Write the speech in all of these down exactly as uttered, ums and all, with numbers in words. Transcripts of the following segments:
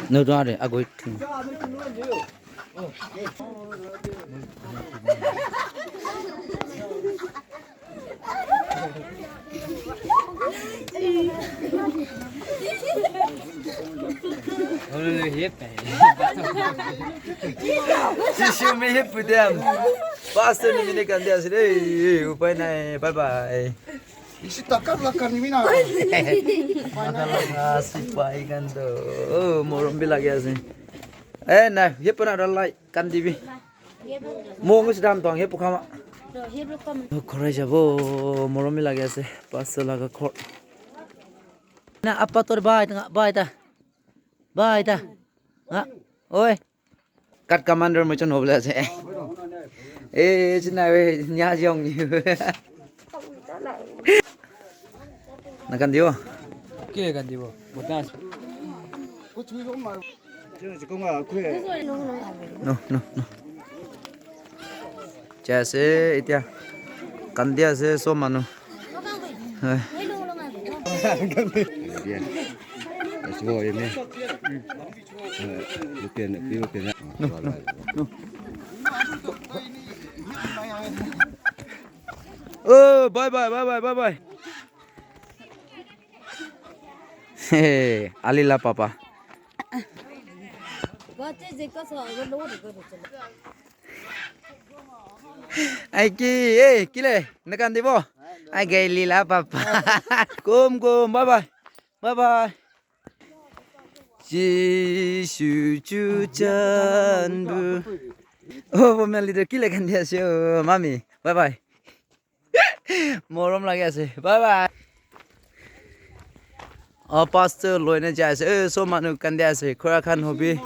No, don't worry, I go. Sisi mi hip dem. Pastor ni mine kandi ase de. Upai nai. Bye bye. Isi takar lakar ni mina. Sipai kan to. Oh, morom bi lagi ase. Eh, na, hip na dalai kandi bi. Mo ngi sidam tong hip khama. Khore jabo, morom bi lagi ase. Pastor laga khor. Na apa tor bai ta, bai ta. Bai ta. Ha? Oi. Kat commander mo chon hobla ase. Eh, china we nya jong ni. Nakandibo. Ke kandibo. Botas. No, no, no. Jai ase, etia kandi ase sob manu. Hai. No, no, no. Oh, bye bye, bye bye, bye bye. Hey, Alila papa. Ai ki, eh, kile, nakandibo. Ai gai lila papa. Kom kom, bye bye. Bye bye. Jishu chuchan bu. Oh, women leader kile kandi ase, oh, mami. Bye bye. Morom lagi ase. Bye bye. Oh, pastor loine jai ase. Eh, sob manu kandi ase. Khura khan hobi.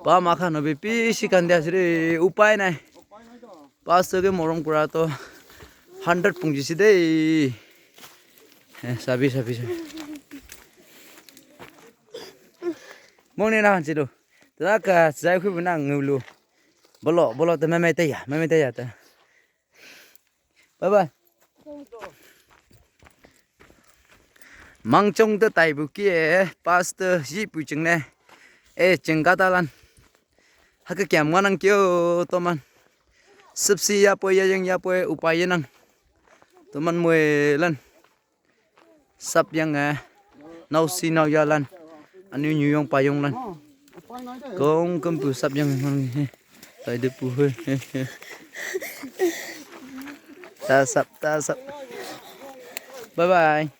Bama khan hobi. Bishi kandi ase re. Upai nai. Pastor ke morom kura to hundred punjise de. Eh, sabi, sabi, sabi. Mong ne na han chido. Taka zai khu na ngulu. Bolo, bolo te meme te ya, meme te ya ta. Bye bye. Mangchong te tai bu ki e, pastor ji pu ching ne. E ching ka ta lan. Haka kiam ngan ang kyo to man. Sipsi ya po ya yang ya po upai nang. To man mue lan. Sap yang eh. Nau si nau ya lan. Anu nyu yong pa yong lan. Kong kem pu sap yang ngan he. Tai de pu he. Ta sap, ta sap. Bye bye.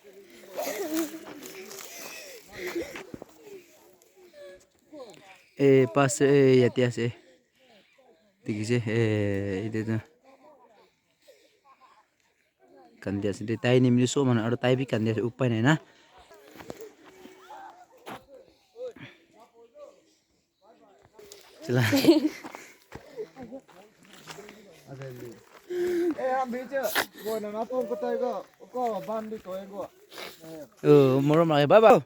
Eh, pas eh, yate ase. Dikhi se, eh, ite tu. Kandi ase de, tai nimli so manu, aru tai bi kandi ase, upai nai na. Chila. Eh, hum bhi go na na pon ko tai go, ko ban bhi ko go. Oh, morom lage, bye bye.